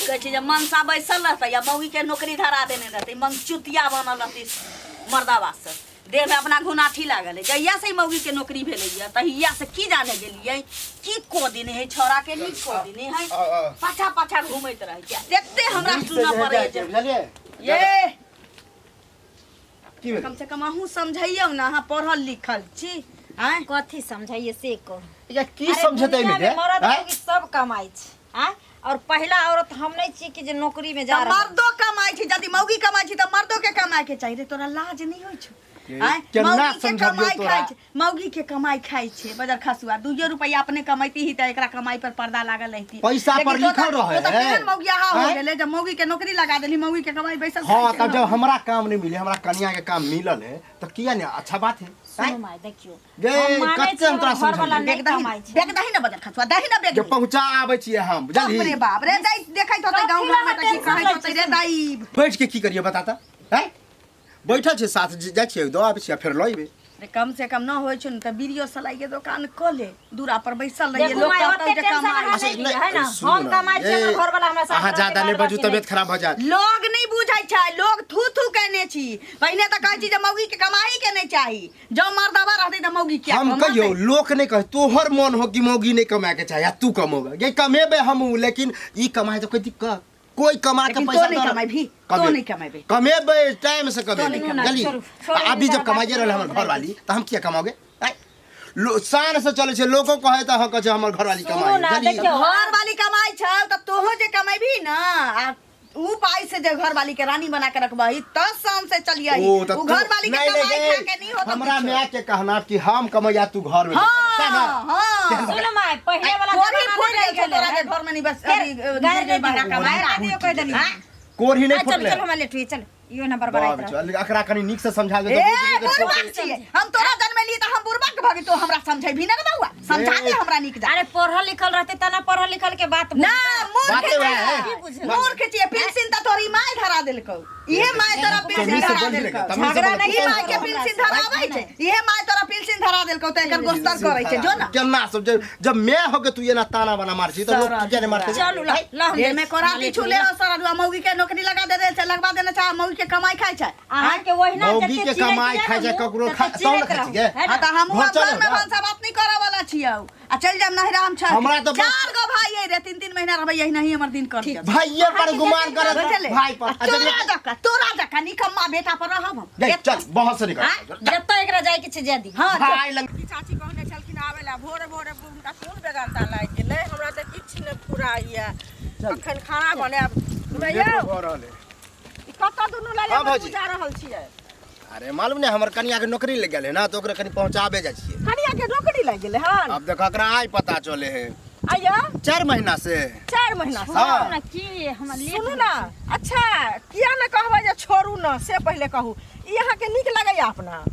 कहै छै जे मनसा बैसल रहतै या मौगीके नौकरी धरा देने रहतै, मंगचुतिया बनल रहतै मर्दाबा से। देहमे अपना घुनाठी लागल है। जहिया से ई मौगीके नौकरी भेलैया तहिया से की जाने गेलियै की कऽ देने है छौड़ाके, नीक कऽ देने है। आ, आ। पाछा पाछा घूमैत रहै छै, एते हमरा नीक से सुनऽ जे पड़ैए जाइ जे छै, बुझलियै? ये की भेलै? कम से कम अहूँ समझैयौ ने, अहाँ पढ़ल लिखल छी आँय। कथी समझाइए से कहू। या की अरे समझेतै दुनिया एहिमे में मरद आँय? मौगी सब कमाइ छै आँय, और पहिला औरत हम नहीं छी कि जे नौकरी में जा तऽ रहल। मर्दो कमाइ छै, यदि मौगी कमाइ छै तऽ मर्दो के कमाइ के चाही रे। तोरा लाज नहि होइ छौ? ये आँय? केना मौगी के समझबियौ कमाइ तोरा? खाइ छै, मौगी के कमाइ खाइ छै बजर खसुआ। दुइयो रुपैआ अपने कमैती ही तऽ एकरा कमाइ पर पर्दा लागल रहिती। पैसा पर लेकिन तो लिखल रहै तो तऽ है। केहन मौगियाहा हो आँय? गेलै जब मौगी के नौकरी लगा देली, मौगी के कमाइ बैसल हाँ खाइ छै तब ना। जब हमरा काम नहीं मिले, हमरा कनिया के काम मिलल है तो किया नहीं, अच्छा बात है। सुनू माय, देखियो गे, हम मानै कते छी हम तोरा हमर घरवाला समझेलियै? नहि बेग दही कमाइ छै। बेग दही ना बजर खसुआ दही ना बेग जे पहुंचा आबै छियै हम, बाप रे बुझलही? बाप रे दाई, देखैत होतै गाँव कथी घर में तऽ की टेंशन कहैत लै होतै छी रे दाई। बैठ के की करियै बता तऽ? हैं? बैठल छियै साथ जाइ छियै, दऽ आबै छियै, फेर लऽ अयबै। रे कम से कम न होइ छौ ने तऽ बीड़ियो सलाई के दोकान कऽ ले, दूरा पर बैसल रहिए, देखू लोक माय, कहतौ ओते जे टेंशन कमाइ अहाँ छै। नहि लिअ, है ना? सुनू हम ना, कमाइ छियै, ये, हमर घरवाला हमरा साथ अहाँ रहतै, ज्यादा नहि बाद बाजू, बाकी तबियत खराब भऽ जायत। लोग नहि बुझै छै, लोग थू थू केने छी। पहिने तऽ कहै छी जे मौगी के कमाई के नहि चाही, जँ मर्दबा रहतै तऽ मौगी किया हम कमातै? कहियो लोक नहि कहे, तोहर मन हो कि मौगी नहि कमाए के चाही आ तू कमोगा, ये कमेबे हमहूँ, लेकिन ई कमाए तऽ कोई दिक्कत, कोई कमा के लेकिन पैसा तो नहीं दऽ- कमेबही, तो नहीं कमेबही। कमेबे, टाइम से कमेबे, नहीं कमेबही। बुझलिही? छोड़ू, छोड़ू, आ अभी जब बात कमाइए रहल हमर घरवाली तऽ हम किया कमाओगे? आँय? शान से चलै छै, लोको कहै तऽ हँ कहै छै हमर घरवाली सुनू कमाइ ना, बुझलिही? देखियौ। घरवाली कमाइ छै तऽ तोहो जे कमेबही ना, आ ऊ पाई से जे घरवाली के रानी बना के रखबही त शान से चलियही। ओ तऽ ऊ घरवाली के नहीं, नहीं, कमाई नहीं, खा के नहीं होतो हमरा किछो। माय के कहना कि हम कमैया तू घर में बैठल। सैह ना? हाँ हाँ। सुनू माय, पहिले वाला कोढ़ी जमाना फूट नहि गेल छौ रहि तोरा गेलै। जे घर में नहीं बस फेर अभी, गारि नहि बहरा दियौ। कमाए गारि दियौ, कहि देलियै। हाँ? कोढ़ी नहीं आ, चल फुटले। चल हमरा लेट होइए, चल इहो नंबर बराइत बाप रह। रे, एकरा कनी नीक से समझा दे ए बुड़बक छियै हम, तोरा जन्मेली तऽ हम बुड़बक भऽ गेल, तो हमरा समझेबही ना रे बौआ, समझा दे हमरा नीक जा। अरे पढ़ल लिखल रहते त ना पढ़ल लिखल के बात ना मूर्ख बाते वएह है। छियै, मूर्ख छियै। पेंसिल तऽ तोरी माय धरा देलकौ, इहे माय तोरा पेंसिल तमीज से धरा बोल रे, देलकौ। तमीज से झगड़ा बोल। नहीं ई माय के करो पेंसिल हमरा से। धराबै छै, इहे माय तोरा पेंसिल धरा देलकौ तऽ एकर गोस्तर करै छै, जो ना। केना सब जब मैं हो के तू एना ताना बना मार छी तऽ लोग किया नहीं मारते? चलू ल ल हम देह में कोरा पीछू ले सर, मौगी के नौकरी लगा दे छै, लगवा देने छै, मौगी के कमाई खाइ छै। अहाँ के ओहिना मौगी जते के चिड़ैत कमाई रहियै खाइ ने छै, मुँह, ककरो तते तब ने चिड़ैत खाइ रहू, छियै। है हाँ ना? तऽ हमहूँ घर आब चलू घर में ना। भनसा भात नहीं करऽ वाला छियौ आ चलि जायब नहिरा हम छठ। हमरा तऽ बस- चार गो भाई अइ रे, तीन तीन महीना रहबै, यही नहीं हमर दिन कट जायत। भाइये पर गुमान कर बुझले? भाई पर आ तोरा जकाँ, तोरा जकाँ निकम्मा बेटा पर रहब हम। गई, चल बहुत से निकल। हाँ? जतऽ एकरा जाय के छै जाय दी। हाँ चल। भाई लंग की चाची कहने छलखिन आबै लए भोरे भोरे, हुनका कोन बेगरता लागि गेलै? हमरा तऽ किछु नहि फुराइए, अखन खाना बनायब। लेटो भऽ रहल है। ई कतऽ दुनू लए हाँ, भौजी। जा रहल छियै? अरे मालूम नहीं, हमर कनिया के नौकरी लग गेल है ना, तो ओकरा कनी पहुंचाबे जाइ छियै। कनिया के नौकरी लागि गेलै हन? अब देखो एकरा आइ पता चले है। आइया? 4 महीना से। 4 महीना से? हाँ। सुनू ना की हमरा लेट सुनू ना, अच्छा किया ने कहबै जे छोड़ू ना, से पहिले कहू ई अहाँके नीक लगैया अपना?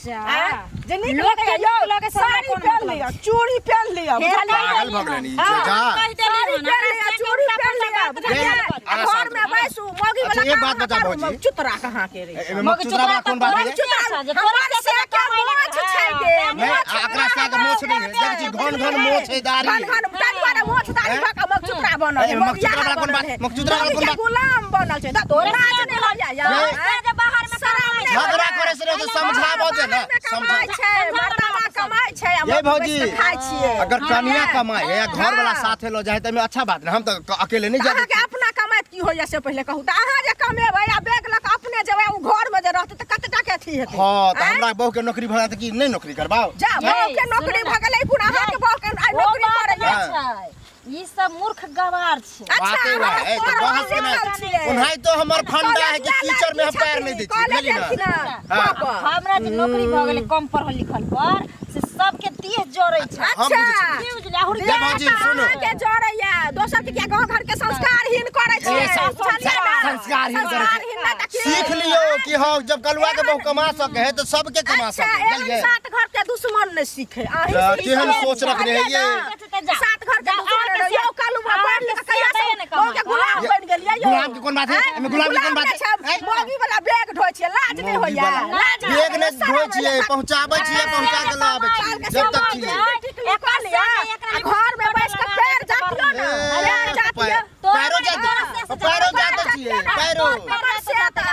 जा आँय? जे नीक लोक के लगैया नीक यौ, लगे से हमरा साड़ी कोन पहिन मतलब लिअ, छै? चूड़ी पहिन लिअ, फेर बुझलियै? पागल भऽ गेलै नी, हाँ। जा। कहि देली साड़ी हन, पहिन लिअ, हमरा चूड़ी से पहिन लिअ, बात बुझलियै? नहीं, आ आगाँ घर में शांत बैसू, मौगी अच्छा, वाला एक काम बात अहाँ बता करू, भौजी। चुतरा कहाँ के रे? एहिमे मौगी चुतरा वाला कोन बात चुतरा है? चुतरा जे हमर तोरा से से के कमाइ मोछ लगे। छै गे, नहीं, मोछ आ एकरा से के मोछ नहीं है। देखै छी घन घन मोछ है, दाढ़ी घन घन ताहि दुआरे मोछ दाढ़ी भऽ कऽ मगचुतरा बनल है, ए, मगचुतरा वाला कोन बात? बनल है। मगचुतरा वाला कोन मौगी के बात? गुलाम बनल छै तऽ तोरा लाज से नहि होइया यौ, नहीं। आँय? जे बाहर में शरम कमाइ नहि छै। झगड़ा करे से रहै तऽ समझाबऽ दे ना, बाहर में कमाइ समझा। छै, मर्दाना कमाइ छै आ ये मौगी भौजी। बैस कऽ खाइ छियै। अगर कनिया कमाए है या घर वाला हाँ। साथे लऽ जाए तऽ अच्छा बात ना, हम तऽ अकेले नहीं तऽ जा। अहाँके अपना कमाइत की होइया से पहिले कहू तऽ। अहाँ जे कमेबै आ बैग लऽ कऽ अपने जेबै, ओ घरमे जे रहतै तऽ कतेटा के अथी हेतै? हाँ तऽ आँय? हमरा बहू के नौकरी भऽ जायत कि नहीं नौकरी करबाओ? जा बहू के सुनू नौकरी ना। भऽ गेलै, कोन अहाँके बहू के आइ ओ नौकरी बात करैया? नहि छै, ई सब मूर्ख गवार छै। अच्छा, बाते वएह अहाँ है, तऽ पढ़ल बहस केनाइ। लिखल छियै। ओनाहि तो हमर फंडा है कि कॉलेज कीचड़ में हम पैर नहीं दै छियै, कॉलेज बुझलियै ना? गेलखिन हँ, हाँ। पापा। हमरा जे नौकरी भऽ गेलै कम पढ़ल लिखल पर से सबके देह जरै छै। हम अच्छा। बुझै छियै। की बुझलियै? आहुर ये भौजी, सुनू। अहाँके जरैया, दोसर के किया गाँव घर के संस्कारहीन करै ए, छियै? बुझलियै ना? संस्कारहीन करै छियै। संस्कारहीन नहि तऽ की? सीख लियौ कि हाँ जब कलुआ के बहू कमा सके है तो सबके कमा अच्छा, सके है, एहन बुझलियै? सात घर के दुश्मन नहि सीखे अहीं जा, सीख केहन लिअ। सोच रखने है ये? सात घर के जा, दुश्मन अहाँके रहियौ, कलुआ पढ़ लिख कहिया से कमाय। बहू के गुलाम बनि गेलियै यौ। गुलाम के कोन बात है? एहिमे गुलाम के कोन बात है? गुलाम नहि छै, मौगी वाला बैग ढोइ छियै, लाज नहि मौगी होइया? वाला। लाज नहि बैग होइया, नहि शरम ढोइ छियै, होइया। पहुंचाबै छियै, पहुंचा के लऽ आबै साल छियै के जब तक समाज छियै। टिकली कऽ लिअ, आ घर में बैस कऽ पैर जातियो ने, ए, पैर जातियो। पैरो पैरो जाते छियै पैरो। हमर से तऽ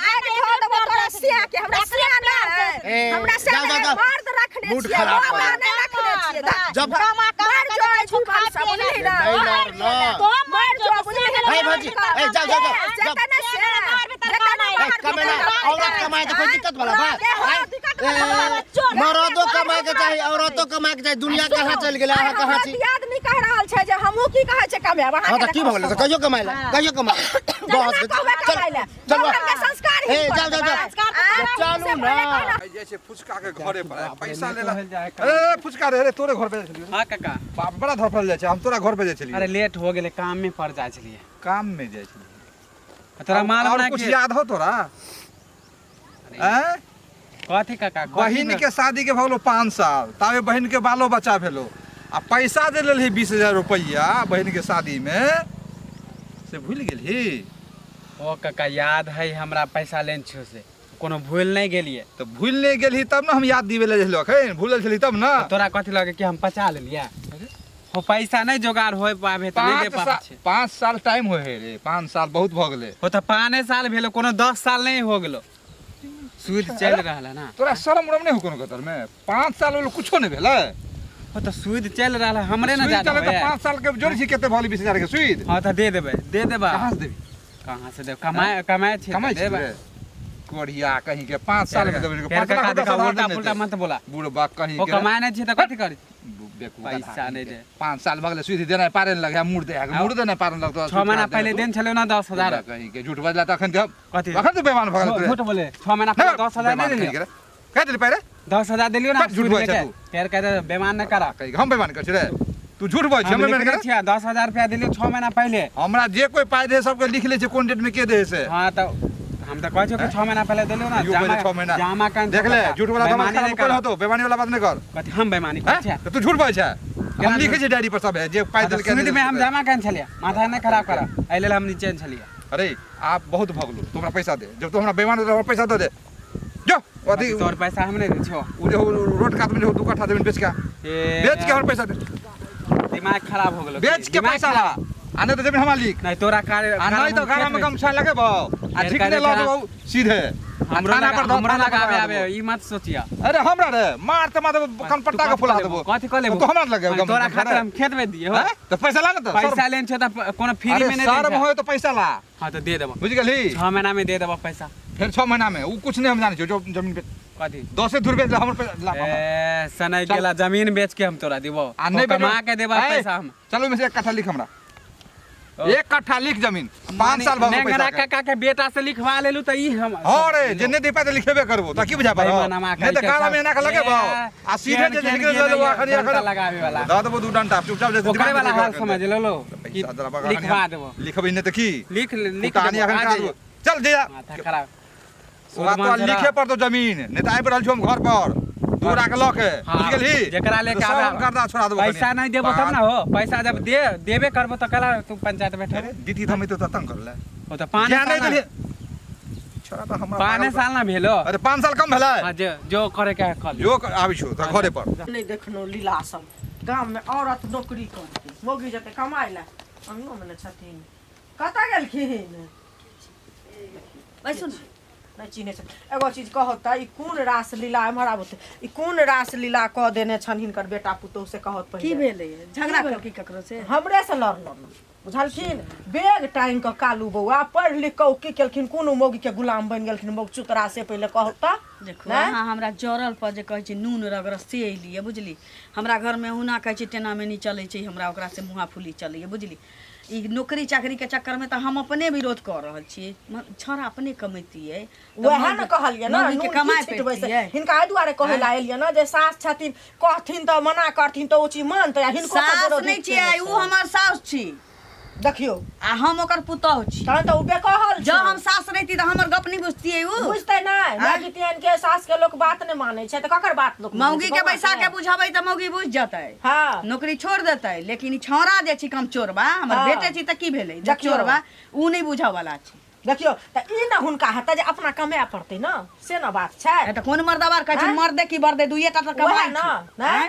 आइ धो देबो तोरा से के, हमरा से नहि, ए, हमरा से जाओ, जाओ, नहि, जाओ। मर्द रखने मूड छियै, खराब बाबा भऽ नहि रखने छियै। जब- कमा कमा मर के जो देखै छौ, छी खा सब, पिए बुझली ना। ना? नहीं, नहीं, नहीं। तो मर जो, बुझली ना? ए, भौजी, ए, जाओ, जाओ, जाओ, जाओ। जतने से, जतने ए, कमेना औरत कमाए तऽ कोई दिक्कत वाला बात? ए, हाँ, दिक्कत वाला बात। मर्दो कमाए के चाही, औरतो कमाए के चाही। दुनिया कहाँ चलि गेलै, अहाँ कहाँ छी? याद नहीं कह रहल छै जे हमहूँ की कहै छै कमाएब। हाँ तऽ की भऽ गेलै? तऽ कहियो कमाए ला, कहियो कमाए बस। कहबै कमाए लए। चल भगवान के संस्कार ही ए, जाओ, जाओ, जाओ। चलू ना। आइ जाइ छै फुचका के घरे पर, आइ पैसा लेला। अरे फुचका रे, अरे तोरे घर पे जाइ छलियै। हाँ काका। बाप, बड़ा धड़फड़ल जाइ छै। हम तोरा घर पे जाइ छलियै। अरे लेट हो गेलै, काम में पड़ जाइ छलियै। काम में जाइ छलियै। तोरा मालूम और ना कुछ कि याद हो तोरा? आँय? कथी काका, कथी? बहिन के शादी के भऽ गेलो 5 साल, ताबे बहिन के बालो बच्चा भेलो, आ पैसा जे लेलही 20,000 रुपैआ बहिन के शादी में, से भूलि गेलही? ओ काका, याद है हमरा, पैसा लेने छियो से कोनो भूल नहीं गेलियै। तऽ भूलि नहि गेलही तब ने हम याद दिबै लए छलियौ। अखन भूलल छलही तब ने। तोरा कथी लगे कि हम पचा लेलियै? हो पैसा नहीं जोगाड़ हो पाबे तऽ नहीं दे 5 पाबै साल छै। 5 साल टाइम होइ है रे, 5 साल बहुत भऽ गेलै। हो तऽ 5 साल भेलो, कोनो 10 साल नहीं हो गेलो, सूद चलि रहल है ना। तोरा शरम उरम नहि हो कोनो कतर में? 5 साल होलो, कुछो नहि भेलै। हो तऽ सूद चलि रहल है, हमरे ना सूद ज्यादा चले तऽ होए। 5 साल के जोड़ी छी, कते भऽ गेलै 20,000 के सूद? हाँ तऽ दे देबै, दे देबै। कहाँ से देबी? कहाँ से देब? कमाए कमाए छी। कमाइ छी देबै। रे कोढ़िया कहीं के, 5 साल में देबै? फेर 5 काका लाख देखा, 10,000 उल्टा देने पुल्टा थे। मत बोला। बुढ़बा कहीं ओ के कमाए नहीं छी तऽ कथी करी? बेवकूफ पैसा गधा नहीं कहीं दे। के। 5 साल भऽ गेलै, सूद देनाइ पारे नहि लगे, मुड़ दे मुड़ देनाइ पारे नहि लगतो। 6 महीना पहिले देन छलै ना 10,000। कहीं के, झूठ बजला तऽ अखन के कथी? अखन तऽ बेईमान भऽ गेल। झूठ बोले? 6 महीना पहिले 10,000 नहीं देलियो? कह देली पहिले। 10,000 देलियो ना। बड झूठ सूद बोलै छै लेके। तू। फेर कह दे बेईमान नहीं करा। कहीं हम बेईमान करै छी रे? तू झूठ बजै छी, हम हम बेईमान लिखने करै? छियै, 10,000 रुपया देलियो 6 महीना पहिले। हमरा जे कोई पाइ दे सबके लिख लै छै, कोन डेट में के दे से। हाँ तऽ हम तऽ कहै छियौ कि 6 महीना पहिले देलियो ना। यो जामा बोले 6 महीना। जामा कान देख ले, झूठ वाला बेईमानी दिमाग नहीं खराब कर। होतो, बेईमानी वाला बात नहीं कर। कथी हम बेईमानी करै हैं? छियै? तऽ तू झूठ बजै छै। हम केना लिखै झूठ? छियै डायरी पर सब है जे पाइ हाँ, तऽ देलकै। सूद में हम जमा केने छलियै। माथा नहीं खराब कर, एहि लेल हम नीचे छलियै। अरे आप बहुत भऽ गेलौ, तू हमरा पैसा दे। जब तू हमरा बेईमान हो, हमरा पैसा दे दे जो अथी। तोहर पैसा हम नहीं दै छियौ। उ जे रोड कात में जे 2 कट्ठा जमीन बेच के आ। ए, बेच के हमरा पैसा दे। दिमाग खराब हो गेलो। बेच के दिमाग पैसा ला खराब। आ नहीं तऽ जमीन हमरा लिख। नहीं तोरा कार्य आ नहीं तो गाना में गमछा लगेबौ आ फेर झिकने कहै लऽ छै देबौ सीधे आ हमरो थाना लगा पर धऽ, हमरो थाना पर लगाबे लगा आबे देबौ। ई मत सोचिया। अरे हमरा रे मार त मार देबौ, कनपट्टा के फुला देबौ। कथी कऽ लेबो? तो हमरा लगे हाँ, तोरा खातिर हम खेत बेच दिए हो? हैं? तऽ पैसा ला ना तऽ पैसा लेन छै तऽ कोनो फ्री अरे में नहीं शर्म देन छै। होय तऽ पैसा ला। हाँ तऽ दे देबो। बुझि गेलही? 6 महीना में दे देबो पैसा। फेर 6 महीना में उ कुछ नहीं हम जानै छियौ, जो जमीन पे कथी? 10 धुर बेच ले, हमर पैसा ला हमरा। ए सनक चल। गेला, जमीन बेच के हम तोरा देबो। आ नहीं कमा के देबा ए, पैसा हम। चलो ओहिमे से 1 कट्ठा लिख हमरा। ओ। 1 कट्ठा लिख जमीन, 5 साल भऽ गेल नेंगरा पैसा के। काका के बेटा से लिखवा लेलू तऽ ई हम हाँ रे, जे नहीं दे पाए तऽ लिखेबे करबो, तऽ की बुझा पारो? बेईमानमा नहीं तऽ कहि के काला में एना के लगेबो ए, आ सीधे जे केहन निकल केहन देबो गेलैया, अखन डंटा अखन लगाबे वाला। दऽ देबो 2 डंटा, चुपचाप जे ओकरे वाला दिमाग हाल समझ लेलो कि पैसा दरबा लिखवा देबो। लिखबी नहीं तऽ की? लिख लिख कुटानी देबो, अखन आ करा जइयो। देबो। चल जे जा। माथा खराब। ओकरा तोरा लिखे पड़तो जमीन, नहीं तऽ आबि रहल छौ हम घर पर तोरा के लऽ के। हाँ, बुझि गेलही? जेकरा लेके तऽ सब आबे हम कर्जा छोड़ा देबो। पैसा कनी। नहीं देबो तब ना हो। पैसा जब दे देबे करबो तऽ कला तू पंचायत बैठे। अरे दीदी तऽ हम एतो तंग करले। ओ तऽ 5 ज्ञान साल नहीं ना देलियै छोड़ा तऽ हमरा 5 पागल साल ना भेलो। अरे 5 साल कम भेलै। हाँ जो जो करे के है कर जो आबै छौ तऽ घरे पर। नहि देखलहुँ लीला सब गाममे, औरत नौकरी करतै, मौगी जेतै कमाइ लए। अंगनोमे ने छथिन, कतऽ गेलखिन? बैसू ने। नहि चिन्है छै। एगो चीज कहत तऽ ई कोन रास लीला एम्हर आबत, ई कोन रास लीला कऽ देने छनि हिनकर बेटा पुतोहु से कहत की पहिले। भेलै? झगड़ा केलकै ककरो से? हमरे से लड़लन, बुझलखिन? बेग टाँगि कऽ कालू बौआ पढ़ि लिख कऽ ओ की केलखिन? कोनो मौगीके गुलाम बनि गेलखिन मौग चुतरा, से पहिले कहत तऽ। देखो नहि? अहाँ हमरा जरल पर जे कहै छै नून रगड़ से अयलियै, बुझली? हमरा घरमे हुना कहै छै टेना मेनी चलै छै, हमरा ओकरा से मुँहा फुली चलैए, बुझली? ई नौकरी चाकरीके चक्करमे तऽ हम अपने विरोध कऽ रहल छियै। छौड़ा अपने कमैतियै तऽ वएह ने कहलियै ने, मौगीके नून की कमाए छिटबै से। पैतियै। हिनका एहि दुआरे कहै लए एलियै ने जे सास छथिन, कहथिन तऽ मना करथिन तऽ ओ चीज मानतै, आ हिनको तऽ सास विरोधी नहि छियै केने ओ, छै। हमर साउस छी। देखियौ। आ हम ओकर पुतहु छी। तहन तऽ ओ बेकहल जँ छै। हम सास रहिती तऽ हमर गप नहि बुझतियै उ। बुझतै नहि? माय जितियन के सास के लोक बात नहि मानै छै तऽ ककर बात लोक मानै छै? मौगी के बौआ बैसा के बुझबै तऽ मौगी बुझि जेतै। हाँ। नौकरी छोड़ देतै, लेकिन ई छौड़ा जे छी कमचोरबा हमर, हाँ। बेटे छी तऽ की भेलै जे देखियौ। चोरबा, उ नहि बुझऽ वाला छै। देखियौ तऽ ई ने हुनका हेतै जे अपना कमाए पड़तै ने, से ने बात छै। ए तऽ कोन मर्दबार कहै छै आँय? मर्दे की बर्दे दुइये टा तऽ वएह कमाइ ने छै। नहि?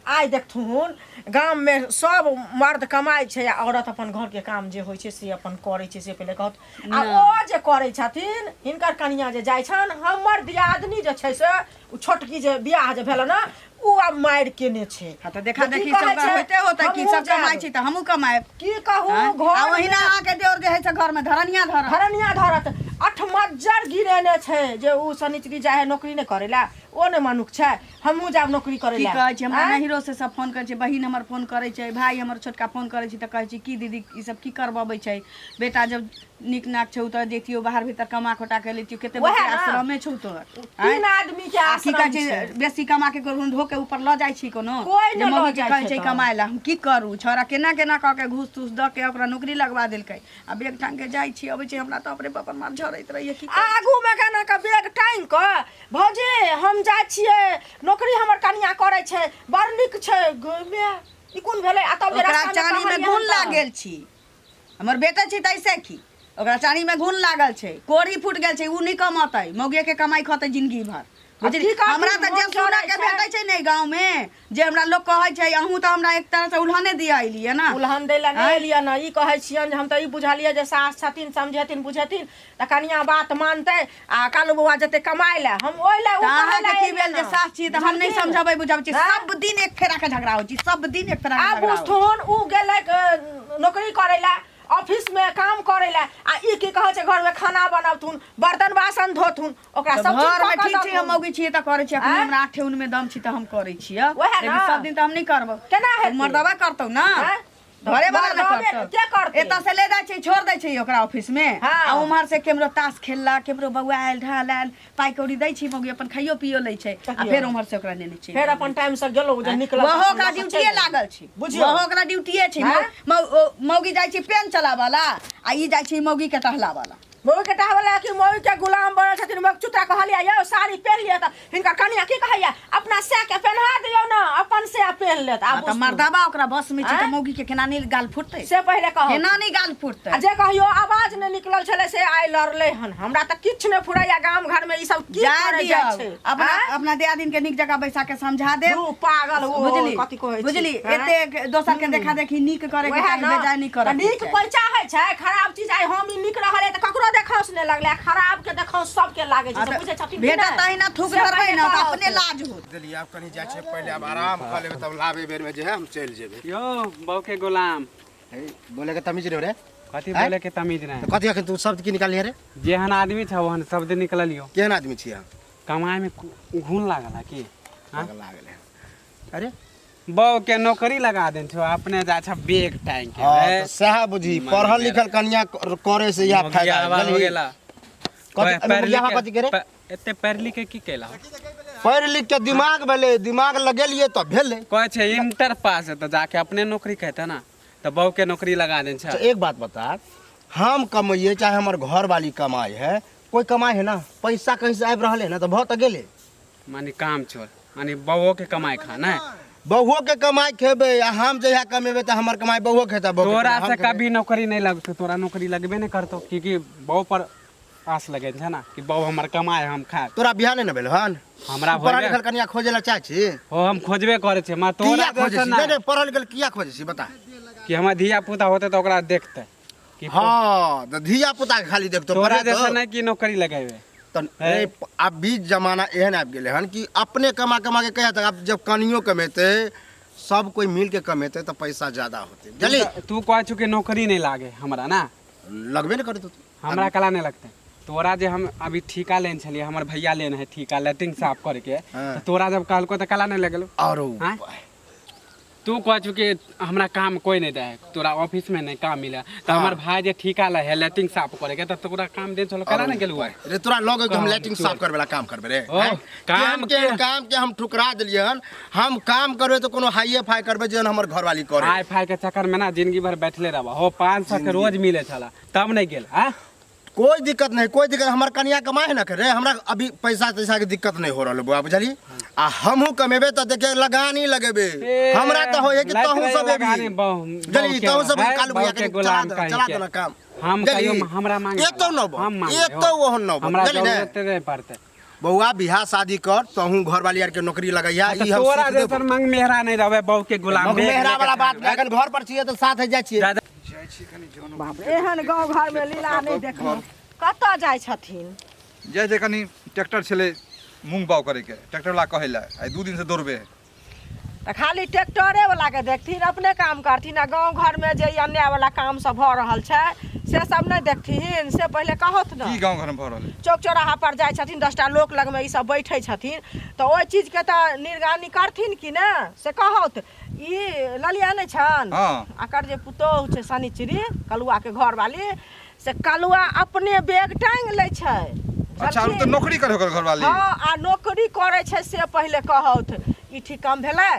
आइ देखथुन गाम में सब मर्द कमाइ छै आ औरत अपन घर के काम जे होइ छै से अपन करै छै से पहिले कहत आ ओ जे करै छथिन हिनकर कनिया जे जाइ छनि हमर दियादनी जे छै से ओ छोटकी जे बियाह जे भेल ने ओ आब मारि केने छै हाँ तऽ देखा तऽ की देखी कहै सब छै, होइते होतै कि हमहूँ सब कमाइ जायब। छी तऽ हमहूँ कमायब की कहू आँय? घर आ ओहिना अहाँके देवर जे है से घरमे धरनिया धरत धरनिया धरत अठमज्जर गिरेने छै जे ओ शनिचरी जाइ है नौकरी नहि करै लए ओ नहि मनुख छै हमहूँ जायब नौकरी करै की लए कहै छै हमरा आँय? नहिरो से सब फोन करै छै बहिन हमर फोन करै छै भाय हमर छोटका फोन करै छै तऽ कहै छै की दीदी ई सब की करबबै छै बेटा जब नीक नाक छौ तऽ जैतियौ बाहर भीतर कमा खोटा के लेतियौ कते वएह बच्चा ने। आश्रमे छौ तोहर तीन आदमी के आ की आश्रम कहै छै छै बेसी कमा के कोनो धो के ऊपर लऽ जाइ छी कोनो कोइ जे नहि लऽ मम्मी के जाइ कहै छै छै तऽ। कमाए ला हम की करू छौड़ा केना केना कऽ के घूस तूस दऽ के ओकरा नौकरी लगवा देलकै आ बैग टांग के जाइ छी अबै छी हमरा तऽ अपने पर मार झरैत रहैया की करू? आगू में केना के बैग टांग कऽ भौजी हम जाइ छियै नौकरी हमर कनिया करै छै बड़ नीक छै गै माय, ई कोन भेलै आ तब जे ओकरा रास्ता में चानी में कहलियै घुन हन तऽ- लागल छी हमर बेटा छी तैसे की ओकरा चानी में घुन लागल छै कोढ़ी फूट गेल छै उ नहि कमतै मौगिए के कमाई खतै जिंदगी भर बुझली की करथिन, हमरा तऽ जे मोन सुनऽ चढ़ै के छै। भेटै छै ने गाँव में जे हमरा लोग कहै छै अहूँ तऽ हमरा एक तरह से उल्हने दिया अयलियै ने उल्हन दै लए नहि एलियै ने ई कहै छियनि जे हम तऽ ई बुझलियै जे सास छथिन समझेथिन बुझेथिन तऽ कनिया बात मानतै आ कालू बौआ जेतै कमाइ लए हम ओहि लए ओ तऽ कहै लए अहाँके की एलियै भेल जे ने। सास छी तऽ हम नहि बुझलखिन? समझबै बुझबै छी आँय? सब दिन एक फेरा के झगड़ा होइ छै सब दिन एक फेरा के आब झगड़ा होइ छै। बुझथुन उ गेलै नौकरी करै लए ऑफिस में काम करै लए आ ई की कहै छै घर में खाना बनबथुन बर्तन बासन धोथुन ओकरा तऽ सब चीज घर में कऽ कऽ ठीक छै हम देथुन। मौगी छियै तऽ करै छियै अखन आँय? हमरा आठे उन में दम छी तऽ हम करै छियै वएह लेकिन ने। सब दिन तऽ हम नहि करबौ केना हेतै? मर्दबा करतौ ना आँय? घरे वाला ने मर्दबे करतौ के करतै? एतऽ से ले जाइ छै छोड़ दै छै ओकरा ऑफिस में हाँ। आ उम्हर से केमरो ताश खेललक केमरो बौआ आयल ढाल आयल पाइ कौड़ी दै छै मौगी अपन खाइयो पियो लै छै आ तकियो। फेर उम्हर से ओकरा नेने चलि फेर अपन टाइम से गेलहुँ जे निकलल ओहो तऽ अपन ओकरा लऽ कऽ ड्यूटिए चलि लागल छै बुझियौ। ओहो ओकरा ड्यूटिए छै आँय? मौगी जाइ छै पेन चलाबऽ ला आ ई जाइ छै मौगी के टहलाबऽ ला मौगी के टहबला कि मौगी के गुलाम बनल छथिन मौगी चुतरा कहलियै यौ साड़ी पेन्ह लिअ तऽ हिनकर कनिया की कहैया अपना सै के पेन्हा दियौ ने अपन सै पेन्ह लेत आब आ तऽ मर्दाबा ओकरा बस में छै तऽ आँय? मौगी के केना नहि गाल फुटतै से पहिले कहू केना नहि गाल फुटतै आ जे कहियो आवाज नहि निकलल छलै से आइ लड़लै हन हमरा तऽ किछु नहि फुरैया गाम घर में ई सब की जा करै दियौ जाइ छै अपना आँय? अपना दियादिन के नीक जगह बैसा के समझा देब दू पागल ओ बुझली कथी कहै छी बुझली आँय? एते दोसर के देखा देखी नीक करे के वएह चाही ने बेजाय नहि तऽ करे नीक कोइ चाहै छै खराब चीज आइ हम ई नीक रहलै तऽ ककरो देखाउस नहि लगलै आ खराब के देखाउस सबके लागै छै से बुझै छथिन कि भेटत नहि? तहिना थूक से धरबै पहिले ने तऽ कहत। अपने लाज होत देलियै आब कनि जाइ छै पहिले आब आराम कऽ लेबै तब लाबे बेरमे जे है हम चलि जेबै यो बहू के गुलाम हे, बोले के तमीज नहीं रे कथी आँय? बोले के तमीज नहीं तऽ कथी अखन तू शब्द की निकालिए रे जेहन आदमी छ ओहन शब्द निकललियो केहन आदमी छियै अहाँ कमाई में घून लागल है की हाँ? पागल लागल है अरे बहू के नौकरी लगा देन छो अपने जा छ बैग टांग के हाँ रे। तऽ सएह बुझी पढ़ल लिखल कनिया करे से इएह फायदा मोगियाबा हो बुझलिही? गेला कथी- पढ़ लिख मोगियाबा के- कथी के रे? एते पढ़ लिख के की कैला पढ़ि लिख के दिमाग भेलै दिमाग लगेलियै तऽ भेलै कहै छै इंटर पास है तऽ जाके अपने नौकरी कहते ना तऽ बहू के नौकरी लगा देन छ अच्छा एक बात बता हम कमैयै चाहे हमर घरवाली कमाइ है कोई कमाइ है ना पैसा कहीं से आबि रहल है ना तऽ भऽ तऽ गेलै माने काम छोड़ माने बहू के कमाई खा ना बहुओ के कमाई खेबै आ हम जहिया कमेबै तऽ हमर कमाई बहुओ खेतै बहु के तोरा कमाई हम से खेबै। कभी नौकरी नहीं लगतो तोरा नौकरी लगबे नहीं करतो क्योंकि बहू पर आस लगे छै ना कि बहू हमर कमाए हम खाए तोरा बियाह नहि ने भेल हन हमरा तू पढ़ल होइबे लिखल कनिया खोजे ला चाहै छी हो हम खोजबे करै छियै माँ तोरा किया खोजै जैसन छी ना नहि नहि पढ़ल लिखल किया खोजै छी बता कि हमर धिया पुता होते तऽ ओकरा देखते कि हँ तऽ धिया पुता के खाली देखतो तोरा पढ़े जैसा तो नहीं कि नौकरी लगेबे तऽ रे आब बीच जमाना एहन आबि गेलै हन कि अपने कमा कमा के कहिया तक आब जब कनियो कमेतै सब कोइ मिल के कमेतै तऽ पैसा ज्यादा होतै बुझली तू कहै छु कि नौकरी नहीं लागे हमरा ना लगबे नहि करतौ हमरा कला नहीं लगतै तोरा जे हम अभी ठीका लेने छलियै हमर भैया लेने है ठीका लैट्रिन साफ करके हाँ। तऽ तोरा जब कहलको तऽ कला नहीं लगलो आरो आँय? तू कहै छु कि हमरा काम कोई नहीं दे है तोरा ऑफिस में नहीं काम मिले तऽ हमर भाई जे ठीका ले है लैट्रिन साफ करे के तऽ तोरा काम दे छलो कला नहीं गेलु है रे तोरा लग कि हम लैट्रिन साफ करबे ला काम करबे रे ओ, आँय? काम केहन केहन काम के हम ठुकरा देलियै हन हम काम करबे तऽ कोनो हाइए फाइ करबे जेहन हमर घरवाली करे हाई फाई के चक्कर में ना जिंदगी भर बैठले रहबा हो 500 के रोज मिले छला तब नहीं गेल आ कोई दिक्कत नहीं कोई दिक्कत हमर कनिया कमाए है ना करे हमरा अभी पैसा तैसा के दिक्कत नहीं हो रहल बौआ बुझली आ हमहूँ कमेबे तऽ देखे लगानी लगेबे हमरा तऽ होय है कि तहूँ सब एबी बुझली तहूँ सब कालू भैया के चला दे चला दे ना काम हम बुझली? कहियो हमरा मांगे एतौ न हम मांगे एतौ ओहन न हमरा बुझली ने जरूरत नहीं पड़ते बौआ बियाह शादी कर तहूँ घर वाली आर के नौकरी लगैया तऽ ई हम तोरा सीख देबो। जैसन मंग मेहरा नहीं रहबे बहू के गुलाम मगर बेग मेहरा लेके वाला बात खाए। अखन घर पर छियै तऽ साथ जाइ छियै दादा जाइ छी कनि जन बाप रे एहन गाँव घरमे लीला नहि देखलहुँ कतऽ जाइ छथिन जाइ छै कनि ट्रैक्टर छलै मूँग बाउ करैके ट्रैक्टरवला कहै लए आइ 2 दिन से दौड़बे है तऽ खाली ट्रैक्टरे वला के देखथिन अपने काम करथिन आ गाँव घरमे जे ई अन्याय वाला काम सब भऽ रहल छै से सब नहि देखथिन से पहिले कहत ने की गाँव घरमे भऽ रहल है चौक चौराहा पर जाइ छथिन 10टा लोक लगमे ई सब बैठै छथिन तऽ ओहि चीजके तऽ निगरानी करथिन कि ने से कहत ई ललिया नहि छनि हँ। एकर जे पुतोहु छै शनिचरी कलुआके घरवाली से कलुआ अपने बैग टाँगि लै छै अच्छा ओ तऽ नौकरी करे ओकर घरवाली हँ आ नौकरी करै छै से पहिले कहत ई ठीक काम भेलै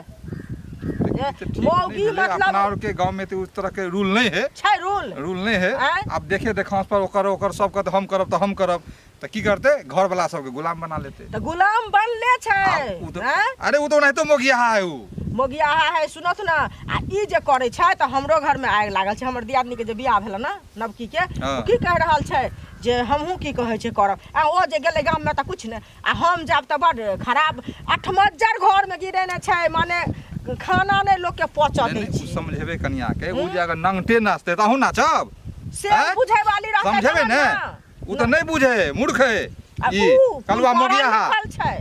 तऽ ठीक नहि मौगी भेलै। मतलब अपना आर के गाँव में तऽ उस तरह के रूल नहीं है छै रूल रूल नहीं है आँय? आब देखे देखांस पर ओकर ओकर सब कहते हम करब तऽ हम करब तऽ की करते घर वाला सबके गुलाम बना लेते तऽ गुलाम बनले छै आब उ तऽ आँय? अरे उ तऽ ओनाहितो मोगियाहा है उ मोगियाहा है सुनत ने आ ई जे करै छै तऽ हमरो घरमे आगि लागल छै हमर दियादनीके जे बियाह भेलै ने नवकीके हँ। ओ की कहि रहल छै जे हमहूँ की कहै छै करब आ ओ जे गेलै गाममे तऽ किछु नहि आ हम जायब तऽ बड्ड खराब अठमज्जर घरमे गिरेने छै माने खाना नहि लोकके पचऽ नहि, दै नहि, उ छै समझेबै कनिया के उ जे अगर नंगटे नाचतै तऽ अहूँ नाचब से आँय? बुझै वाली रहतै समझेबै तहन ने ने। उ तऽ नहि बुझे है मूर्ख है आ ई उ कलुआ पढ़ल मोगियाहा लिखल छै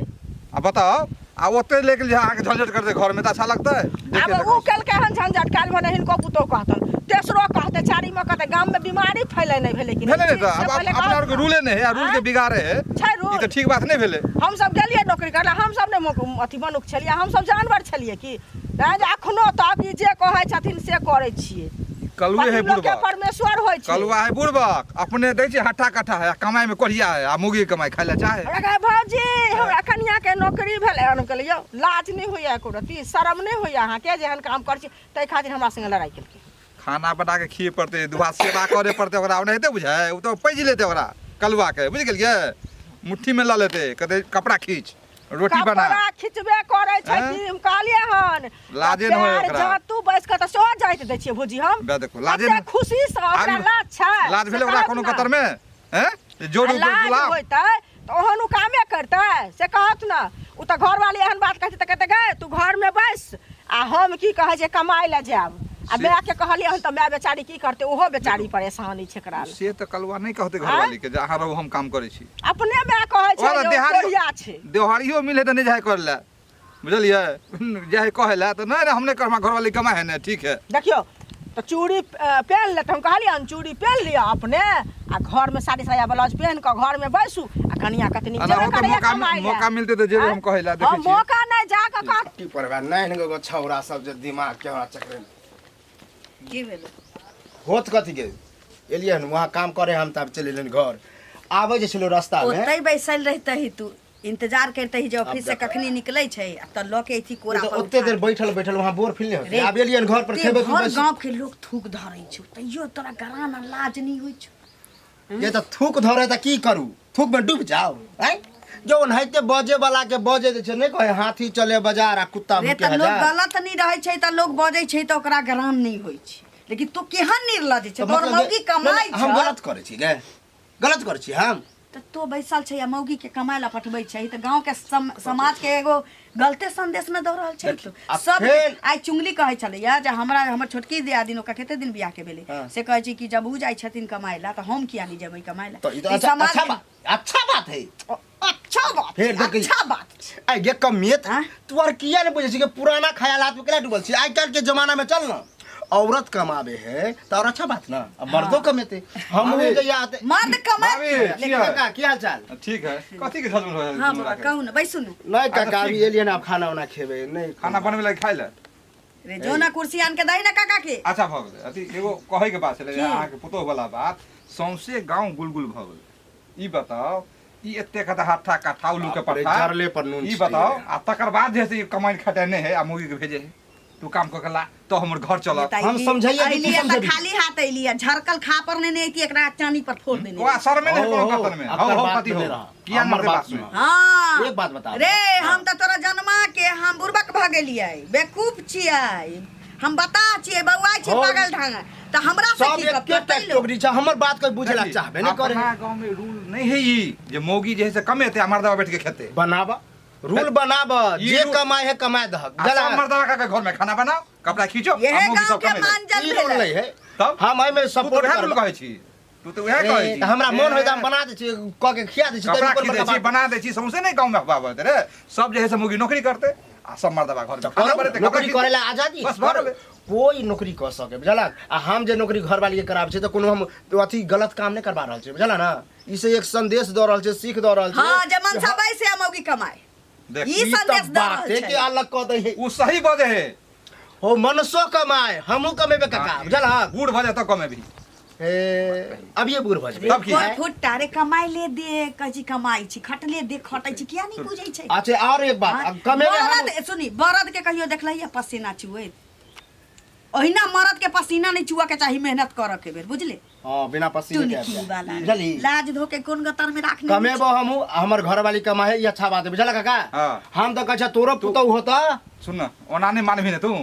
आ बताओ आ ओते लेके जे अहाँके झंझट करतै घरमे तऽ अच्छा लगतै आब उ केलकै हन झंझट काल्हि भने हिनको पुतोहु कहतन तेसरो कहतै चारिमो कहतै गाममे बीमारी फैलै नहि भेलै कि भेलै नहि तऽ से आब पहिले अपना कहत आरके ने। रूले नहि है आ रूल के आँय? बिगाड़े है छै रूल ई तऽ ठीक बात नहि भेलै हमसब गेलियै नौकरी करै लए हमसब नहि अथी मनुख छलियै हमसब जानवर छलियै की नहि जे अखनो तक ई जे कहै छथिन से करै छियै कलुए है पति लोकके बुढ़बक परमेश्वर होइ छै कलुआ है बुढ़बक अपने दै छै हट्ठा कट्ठा है आ कमाइ में कोढ़िया है आ मुगी कमाइ खाइ लए चाहे हमरा कहै भौजी हमरा कनिया के नौकरी भेलै हम कहलियै यौ लाज नहि होइया एको रत्ती शरम नहि होइया अहाँके जे एहन काम करै छी ताहि खातिर हमरा संगे लड़ाइ केलकै खाना बना के खिए पड़तै दुआ सेवा करे पड़तै ओकरा ओनाहिते बुझाइ ओ तऽ पैज लेतै ओकरा कलुआ के बुझि गेलियै मुट्ठी में लऽ लेतै कहतै कपड़ा खींच रोटी बना कपड़ा खिचबे करै छै हैं? कि हम कहलियै हन लाजे नहि होय पैर ओकरा। जातू बैस कऽ तऽ सेहो जाइत दै छियै भौजी हम बे देखो, लाजे कते नहि- खुशी से ओकरा आब- लाज छै लाज से भेलै ओकरा कहत कोनो ना। कतर में हैं जोड़ आ लाज गुलाम होइतै तऽ ओहन ओ कामे करतै से कहत ने ओ तऽ घरवाली एहन बात कहतै तऽ कहतै गै तू घरमे बैस आ हम की कहै छै कमाइ लए जायब आ से- मायके कहलियै हन तऽ माय बेचारी की करतै ओहो बेचारी परेशानी छै एकरा लए। से तऽ कलुआ नहि कहतै घरवाली के जे अहाँ रहू हम काम करै छी अपने माय कहै छै ओकरा जे ओ देहारियो- कोढ़िया छै देहारियो मिले तऽ नहि जाइ करै लए बुझलियै जाइ कहै लए तऽ नहि नहि हम नहि करब हमरा घरवाली कमाइ है ने ठीक है देखियौ तऽ चूड़ी पेन्ह लेत हम कहलियै हन चूड़ी पेन्ह लिअ अपने आ घरमे साड़ी साया ब्लाउज पेन्ह कऽ घरमे बैसू आ कनिया कतनी एना जेबे हो तऽ करैया मौका कमाइ लए। मौका मिलतै तऽ जेबै हम कहै लए देखै हँ, छियै मौका नहि जा कऽ कह की पढ़बा नहि गो छौड़ा सब जे दिमाग के हमरा चक्कर की भेलै होत कथी के एलियै हन वहाँ काम करे हम तब चलि एलियन घर आबै जे छलौ रास्ता में ओतै बैसल रहितही तू इंतजार करतही जे ऑफिस से देखो। कखनी निकलै छै आ तऽ लऽ के अयती कोरा तऽ पर ओते उठा देर बैठल बैठल वहाँ बोर फील नहि होतै रे, आब एलियन घर पर ओते खेबै भर पीबै गाँव के लोग थूक धरै छौ तैयो तोरा गरान आ लाज नहि होइ छौ ये तऽ थूक धरे तऽ की करू थूक में डूब जाओ आँय जो ओनाहिते बजे वाला के बजे दै छै नहि कहै हाथी चले बाजार आ कुत्ता रे भूके तऽ लोग हजार गलत नहि रहै छै तऽ लोग बजै छै तऽ ओकरा गरान नहि होइ छै लेकिन तू केहन निर्लज छै तऽ तोहर मतलब मौगी जे- कमाइ नहि, नहि, हम छौ गलत करै छी गे गलत करै छी हम तऽ तो बैसल छै आ मौगी के कमाय ला पठबै छै तऽ गांव के समाज के एगो गलते संदेश ने दऽ रहल छै देखियौ, आ सब फेर- आइ चुंगली कहै छलैया जे हमरा हमर छोटकी दियादिन ओकरा कते दिन बियाह के भेलै हाँ। से कहै छै कि जब उ जाइ छथिन कमाय ला तऽ हम किया नहि जेबै कमाय ला तऽ ई तऽ ई अच्छा समाज अच्छा के- बात अच्छा बात है अच्छा बात फेर देखै अच्छा बात छै। आइ गे कमियत आँय? तू आर किया नहीं बुझै छी कि पुराना ख्यालात में केना डूबल छी आइ काल्हि के जमाना में चल ना औरत कमाबे है तो और अच्छा बात ना अब मर्दो कमेते हम भाभी। जइया आते मर्द कमाय भाभी, की है? काका की हाल चाल ठीक है कथी के झलझल हो हाँ बाबा कहू ने बैसू ने नहीं अच्छा, काका अभी ठीक है। एलियै ना खाना उना खेबे नहीं खाना बनबै लए खाइ लए रे जो ना कुर्सी आन के दही ना काका के अच्छा भऽ गेलै अथी एगो कहैके बात छलै अहाँके पुतोह वाला बात सौंसे गाँव गुलगुल भऽ गेलै ई बताउ ई एते कथा हट्ठा कट्ठा उल्लू के बाप रे, पट्टा जरले पर नून ई छिटि बताउ गेलै। आ तकर बाद जे है से ई कमाइ खटेने है आ मुगी के भेजे है तू काम कऽ के ला तो हमर घर चलत हम समझाइए कि तू अइलियै तऽ समझेबही? खाली हाथ अइलियै झरकल खा पर ने अइती एकरा चानी पर फोड़ देने ओकरा शरमे नहि हो, कोनो हो, कतन में अकर हौ हौ बात कथी में हो नहि रह। किया हमर मरते बात बात सुन सुन। हाँ एक बात बता रे हम तऽ तोरा जन्मा के हम बुड़बक भऽ गेलियै बेवकूफ छियै हम बता छियै बौआ छियै हो। पागल ढंग तऽ हमरा से सब की गप एके करतै लोक? कैटेगरी छै हमर बात कोई बुझे ला चाहबे नहीं करे अपना गांव में रूल नहीं है ई जे मौगी जे है से कमेते आ मर्दवा बैठ के खेते बनाब रूल बनाब ई जे रूल- कमाए है कमाए दहक आ सब मर्दवा का घर में खाना बनाओ कपड़ा खींचो आ यहे मौगी गांव सब के कमेते मानजल ई रूल भेलै नहीं है तब हम एहिमे तू तो सपोर्ट वएह रूल करब कहै छी तू तो वएह कहै ए, छी तऽ हमरा मोन होय तऽ हम बना दै छी कऽ के खिया दै छी कपड़ा तैमे कोन खींच दै बड़का छी बात। बना दै छी सौंसे नहीं गांव में अफवाह बढ़ते रे सब जे है से मौगी नौकरी करते आ सब मर्दवा घर में खाना करू, बनेते कपड़ा नौकरी खींचते। करे ला आजादी बस भऽ करू। गेलै। कोई नौकरी कऽ सके बुझलक आ हम जे नौकरी घरवाली के कराबै छियै तऽ कोनो हम तो अथी गलत काम नहि करबा रहल छियै बुझल ना ई से एक संदेश दऽ रहल छै सीख दऽ रहल छै हाँ जे मनसा बैसे मौगी कमाए देख ई ई तऽ संदेश दऽ रहल बाते छै। के अलग कऽ दै है उ सही बजे है हो मनसो कमाए हमहूँ कमेबै काका बुझलक बूढ़ भऽ जाए तऽ कमेबही ए अभिये बूढ़ भऽ जेबै तब की कोन फुट्टा रे कमाइ ले दे कहै छी कमाइ छी खटले दे खटै छी किया नहि बुझै छै अच्छा और एक बात अब कमेबै हम बरद सुनी बरद के कहियो देखलही पसीना चुए ओहिना मरद के पसीना नहीं चुआ के चाही मेहनत करऽ के बेर बुझले हां बिना पसीने के टुनकी आबि जाए। वाला बुझली लाज धो के कोन गतर में राखने कमेबो हमहूँ आ हमर घरवाली कमाए ई अच्छा बात है बुझल काका हाँ। हम तऽ कहै छै तोरो पुतहु होता सुन न ओना नहि मानबही ने तू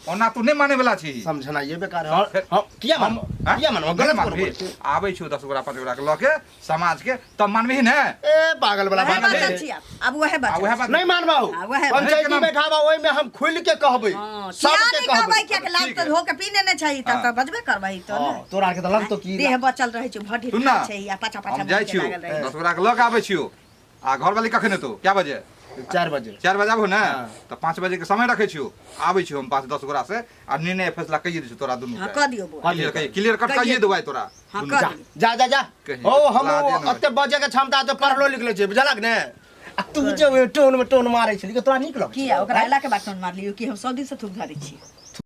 ओना तू नहि माने वाला छी समझना ये बेकार है फेर- हम किया मानबो आँय? किया मानबो नहि गलत कोनो मानबही बोलै छी। आबै छौ 10 गोरा 5 गोरा के लऽ के समाज के तब मानबही ने ए पागल वाला वएह बात बात है छी आब आब वएह आ बात उएह बात नहीं मानबो हाँ, वएह बात। पंचायती बैठाबा ओहि में हम खुल के कहबै हाँ, किया सबके नहीं कहबै कहबै किया के लाज ठीक तऽ है। धो के पी लेने छै तऽ हाँ। तऽ बजबे करबै तऽ हाँ, ने तोरा आरके तऽ लगतो की देह बचल रहै छै भड्ढी सुन ना छै आ पाछा पाछा हम जाइ मुँह के छियौ लागल रहै छै। 10 गोरा के लऽ के आबै छियौ आ घरवाली कखन एतौ क्या बजे 4 बजे 4 बजे आबहो ने हाँ। तऽ 5 बजे के समय रखै छियौ आबै छियौ हम 5-10 गोरा से आ निर्णय फैसला कहिए दै छियौ तोरा दुनू हाँ के कह दियौ बौआ क्लियर कहिए क्लियर कट कहिए देबै तोरा हाँ, दुनू कह के। दियौ। जा जा जा कहीं ओ हम लाजे नहि। ओते बजे के क्षमता तो पढ़लो लिखलो छै बुझलक ने आ तू जे ओहि टोन में टोन मारै छली तोरा नीक लगै किया ओकरा अयला के बाद टोन मारलियौ कि हम सब दिन से थूक धरै छियै